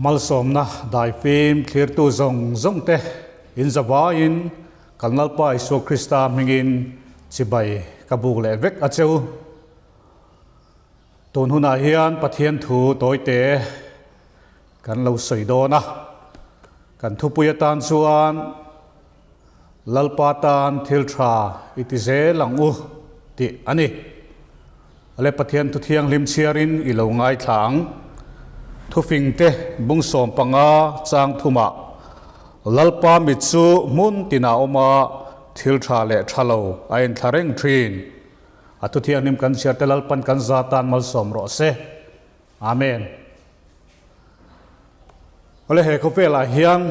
Malsawmna daifim thlirtu zawng zawng te in zavaiin kan Lalpa Isua Krista hmingin chibai ka buk leh vek a cheu. Tun hunah hian Pathian thu tawite kan lo sawi dawn a, kan thupui atan chuan Lalpa tan thil tha i ti zel ang u tih a ni. Ale Pathian thu thianghlim chhiarin i lo ngaithla ang. Thufingte bung 15 chang thumah Lalpa mit chu hmun tinah awm a, thil tha leh tha lo a inthla reng thin. A thu thianghlim kan chhiar te Lalpan kan za tan malsawm rawh se. Amen. Awle he khawvelah hian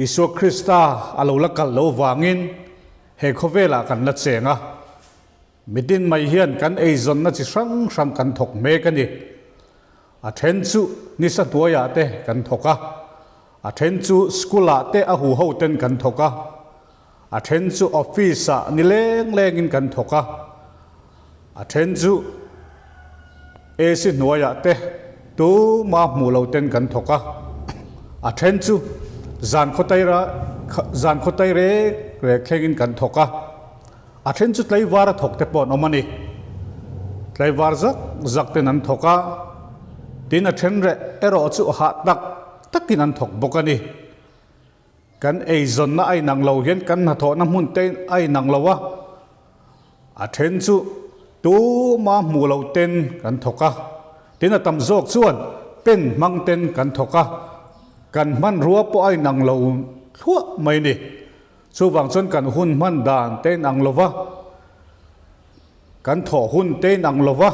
Isua Krista a lo la kal lo vangin he khawvelah kan la cheng a. Mitin mai hian kan eizawnna chi hrang hrang kan thawk mek a ni. A then chu nisa hnuaiah te kan thawk a, a then chu school ah te a huho ten kan thawk a, a then chu office ah ni leng lengin kan thawk a, a then chu AC hnuaiah te tuma hmuh lo ten kan thawk a, a then chu zan khawtaira zan khawtai rek rek thlengin kan thawk a, a then chu tlaivar a thawk te pawh an awm a ni. Tlaivar zak zak ten an thawk a, tin a then reh erawh chu hah tak takin an thawk bawk a ni. Kan eizawnna a inang lo hian kan hnathawhna hmun te a inang lo a, a then chu tuma hmuh loh ten kan thawk a, tin a tam zawk chuan pen hmang ten kan thawk a, kan hmanrua pawh a inang lo thluah mai ni. Chuvang chuan kan hun hman dan te inang lo va, kan thawh hun te inang lo va,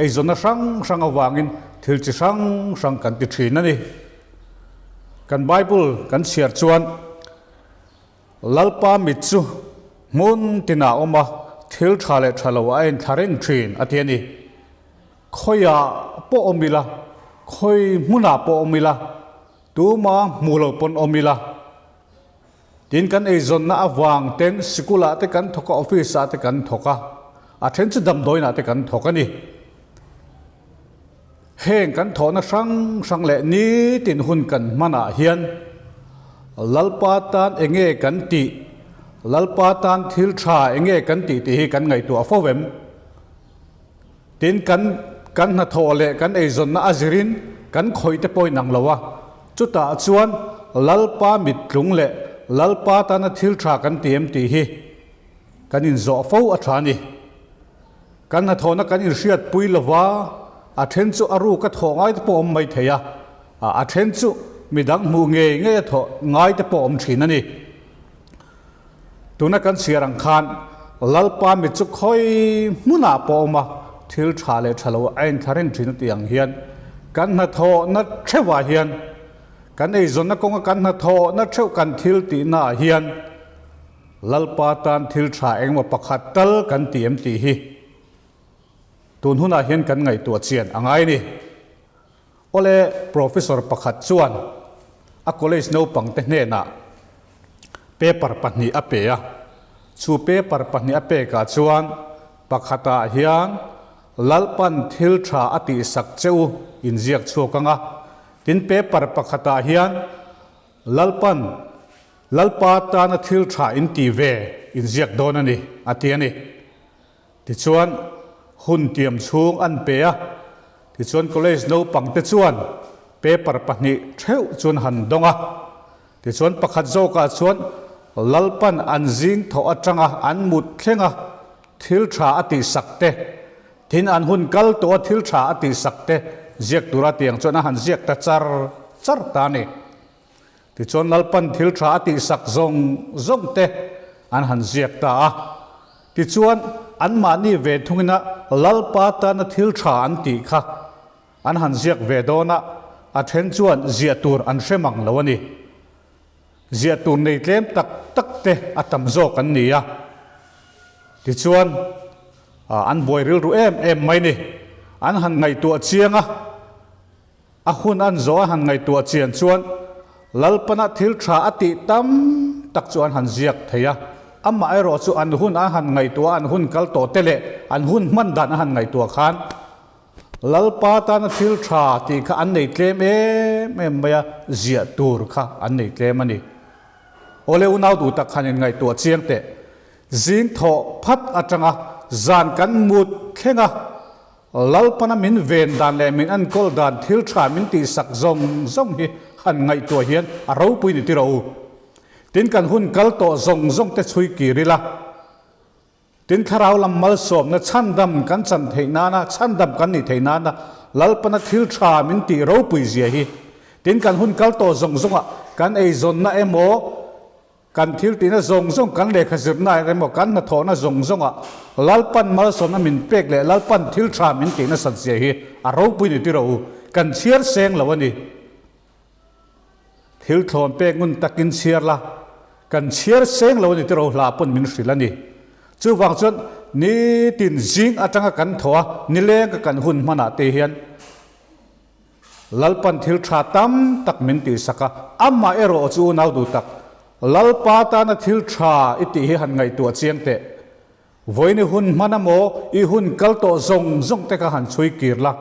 eizawnna hrang hrang avangin thil chi hrang hrang kan ti thin a ni. Kan Bible kan chhiar chuan Lalpa mit chu hmun tinah awm a, thil tha leh tha lo a enthla reng thin a ti a ni. Khawiah pawh awm ila, khawi hmunah pawh awm ila, tuma hmu lo pawn awm ila, tin kan eizawnna avang ten sikulah te kan thawk a, office ah te kan thawk a, a then chu damdawiinah te kan thawk a ni. Heng kan thawhna hrang hrang leh nitin hun kan hmanah hian Lalpa tan enge kan tih, Lalpa tan thil tha enge kan tih tih hi kan ngaihtuah fo em? Tin, kan kan hnathawh leh kan eizawnna a zirin kan khawih te pawhin ang lo a, chutah chuan Lalpa mittlung leh Lalpa tana thil tha kan ti em tih hi kan inzawh fo a tha a ni. Kan hnathawhna kan inhriatpui lova, a then chu a ruk a thawh ngai te pawh awm mai thei a, a then chu midang hmuh ngei ngei a thawh ngai te pawh awm thin a ni. Tuna kan chhiar ang khan Lalpa mit chu khawi hmunah pawh awm a, thil tha leh tha lo a inthla reng thin a tih ang hian kan hnathawhna theuhah hian kan eizawnna kawnga kan hnathawhna theuh kan thil tihnaah hian Lalpa tan thil tha engemaw pakhat tal kan ti em tih hi tun hunah hian kan ngaihtuah chian a ngai a ni. Awle Professor pakhat chuan a college naupang te hnenah paper pahnih a pe a, chu paper pahnih a pekah chuan pakhatah hian Lalpan thil tha a tihsak che u inziak chhuak ang a, tin paper pakhatah hian Lalpan Lalpa tana thil tha in ti ve inziak dawn a ni, a ti a ni. Tichuan, hun tiam chhung an pe a, tichuan college naupangte chuan paper pahnih theuh chuan han dawng a. Tichuan pakhat zawkah chuan Lalpan an zing thawh atanga an mut thlenga thil tha a tihsak te, tin an hun kal tawha thil tha a tihsak te ziak tura tiang chuan a han ziak ta char char ta a ni. Tichuan Lalpan thil tha a tihsak zawng zawng te an han ziak ta a. Tichuan anmahni ve thungina Lalpa tana thil tha an tih kha an han ziak ve dawn a, a then chuan ziah tur an hre mang lo a ni. Ziah tur nei tlem tak tak te a tam zawk an ni a. Tichuan an buai rilru em em mai ni. An han ngaihtuah chiang a. A hun an zawh a han ngaihtuah chian chuan Lalpana thil tha a tih tam tak chu an han ziak thei a. Amaherawh chu an hun a han ngaihtuah a, an hun kal tawh te leh an hun hman dan a han ngaihtuah khan. Lalpa tana thil tha tih kha an nei tlem em em mai a, ziah tur kha an nei tlem a ni. Awle unau duh tak khan in ngaihtuah chiang teh. Zing thawh phat atanga zan kan mut thleng a, Lalpana min ven dan leh min enkawl dan thil tha min tihsak zawng zawng hi han ngaihtuah hian a ropui ni tiraw u. Tin kan hun kal tawh zawng zawng te chhui kir ila. Tin, thlarau lam malsawmna chhandam kan chan theih nana, chhandam kan nih theih nana Lalpana thil tha min tih ropui zia hi. Tin, kan hun kal tawh zawng zawngah kan eizawnna emaw, kan thil tihna zawng zawng, kan lehkha zirna emaw, kan hnathawhna zawng zawngah Lalpan malsawmna min pek leh Lalpan thil tha min tih nasat zia hi a ropui ni tiraw u, kan chhiar seng lo a ni. Thil thlawn pek ngun takin chhiar la, kan chhiar seng lo a ni tiraw hla pawn min hrilh a ni. Chuvang chuan nitin zing atanga kan thaw a, nileng a kan hun hmanah te hian Lalpan thil tha tam tak min tihsak a, amah erawh chu unau duh tak, Lalpa tana thil tha i tih hi han ngaihtuah chiang teh. Vawiin i hun hman amaw, i hun kal tawh zawng zawng te kha han chhui kir la.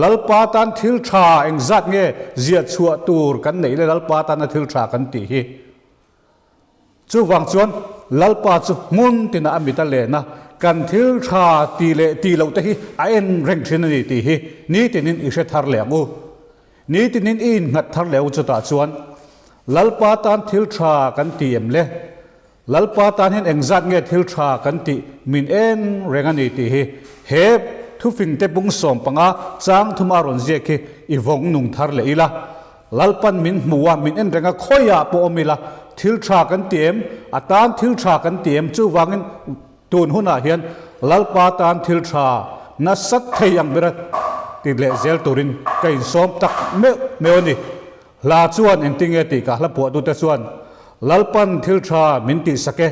Lalpa tan thil tha engzat nge ziah chhuah tur kan neih le Lalpa tana thil tha kan tih hi. Chuvang chuan Lalpa chu hmun tinah a mit a len a, kan thil tha tih leh tih loh te hi a en reng thin a ni tih hi nitinin i hre thar leh ang u. Nitinin i innghat thar leh u chutah chuan Lalpa tan thil tha kan ti em le? Lalpa tan hian engzat nge thil tha kan tih min en reng a ni tih hi he thufingte bung 15 chang thuma rawn ziak hi i vawng nung thar leh ila. Lalpan min hmu a, min en reng a, khawiah pawh awm ila thil tha kan ti em? A tan thil tha kan ti em? Chuvangin tun hunah hian Lalpa tan thil tha nasat thei ang bera ti leh zel turin ka insawm tak meuh meuh a ni. Hla chuan engtinge tih ka hla phuahtute chuan Lalpan thil tha min tihsak e,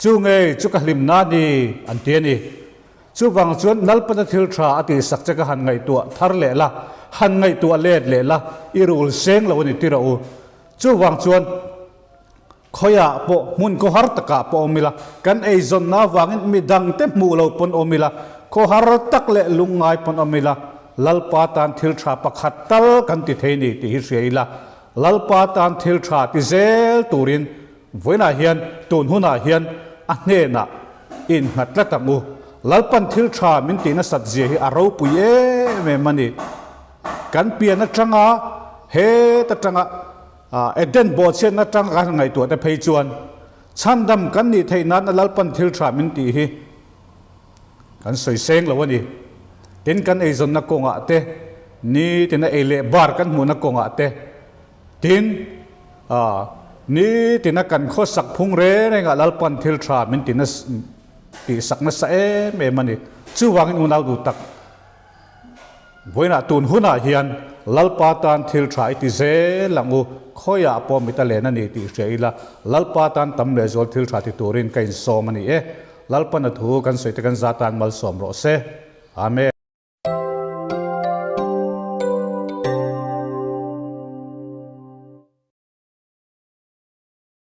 chu ngei chu ka hlim na ni an ti a ni. Chuvang chuan Lalpana thil tha a tihsak che ka han ngaihtuah thar leh la, han ngaihtuah let leh la, i rul seng lo a ni tirah u. Chuvang chuan khawiah pawh hmun khawhar takah pawh awm ila, kan eizawnna avangin midangte hmuh lo pawn awm ila, khawhar tak leh lungngai pawn awm ila, Lalpa tan thil tha pakhat tal kan ti thei ni tih hi hria ila, Lalpa tan thil tha ti zel turin vawiinah hian tun hunah hian a hnenah i innghat tlat ang u. Lalpan thil tha min tih nasat zia hi a ropui em em a ni. Kan pian atanga het atanga Eden bawhchhiatna atanga kan ngaihtuah te phei chuan chhandam kan nih theih nana Lalpan thil tha min tih hi Kan sawi seng lo a ni. Tin, kan eizawnna kawngah te, nitina ei leh bar kan hmuhna kawngah te, tin, nitina kan khawsak phung reng rengah Lalpan thil tha min ti tihsak nasa em em a ni. Chuvangin unau duh tak, vawiinah tun hunah hian Lalpa tan thil tha i ti zel ang u, khawiah pawh mit a len a ni tih hria ila, Lalpa tan tam lehzual thil tha ti turin ka insawm a ni e. Lalpana thu kan sawi te kan zatan malsawm rawh se. Amen.